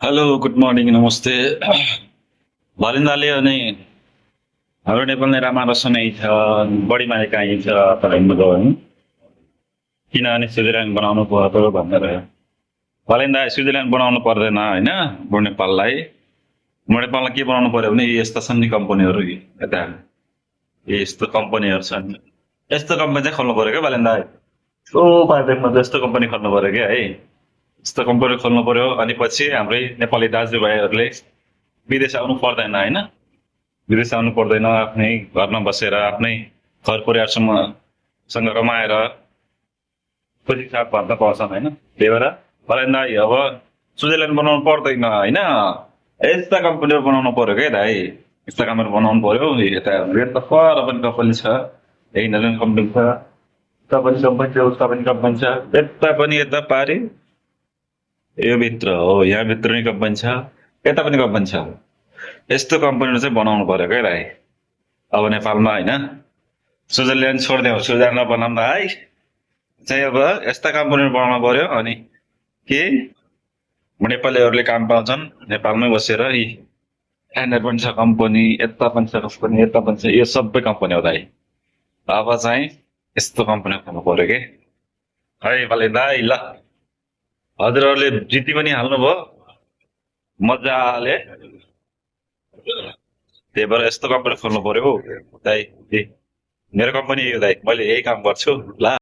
hello good morning नमस्ते भलिन्दाले अनि हाम्रो नेपालले रामारसनै छ बढी माया काहीँ छ तपाईँको गयो किनभने स्विजरल्यान्ड बनाउनु पर्यो भनेर भलिन्दा स्विजरल्यान्ड बनाउनु पर्दैन होइन हाम्रो नेपाललाई के बनाउनु पर्यो भने यस्ता छन् नि कम्पनीहरू यता यस्तो कम्पनीहरू छन् यस्तो कम्पनी चाहिँ खोल्नु पर्यो क्या भलिन्दा ओ पार्टीमा त यस्तो कम्पनी खोल्नु पर्यो क्या है यस्तो कम्पनी खोल्नु पर्यो अनि पछि हाम्रै नेपाली दाजुभाइहरूले विदेश आउनु पर्दैन होइन विदेश आउनु पर्दैन आफ्नै घरमा बसेर आफ्नै घर परिवारसँग सँग रमाएर खुसी साथ भन्न पाउँछन् होइन त्यही भएर फरेन्दा अब स्विजरल्यान्ड बनाउनु पर्दैन होइन यस्ता कम्पनीहरू बनाउनु पर्यो क्या दाइ यस्ता कम्पनी बनाउनु पर्यो यता रेट त पर पनि कम्पनी छ यिनीहरू कम्पनी छ उता पनि कम्पनी छ उता पनि कम्पनी छ यता पनि यता पारि यो भित्र हो यहाँ भित्र पनि कम्पनी छ यता पनि कम्पनी छ यस्तो कम्पनीहरू चाहिँ बनाउनु पर्यो क्या दाइ अब नेपालमा होइन स्विजरल्यान्ड छोडिदियो स्विजरल्यान्डमा बनाउँदा है चाहिँ अब यस्ता कम्पनीहरू बनाउनु पर्यो अनि के नेपालीहरूले काम पाउँछन् नेपालमै बसेर यी यहाँनिर पनि छ कम्पनी यता पनि छ कम्पनी यता पनि छ यो सबै कम्पनी हो दाइ अब चाहिँ यस्तो कम्पनी खोल्नु पर्यो कि है भले दाइ ल हजुरहरूले जिती पनि हाल्नुभयो मजाले त्यही भएर यस्तो कम्पनी खोल्नु पर्यो हौ दाइ मेरो कम्पनी यो दाइ मैले यही काम गर्छु ल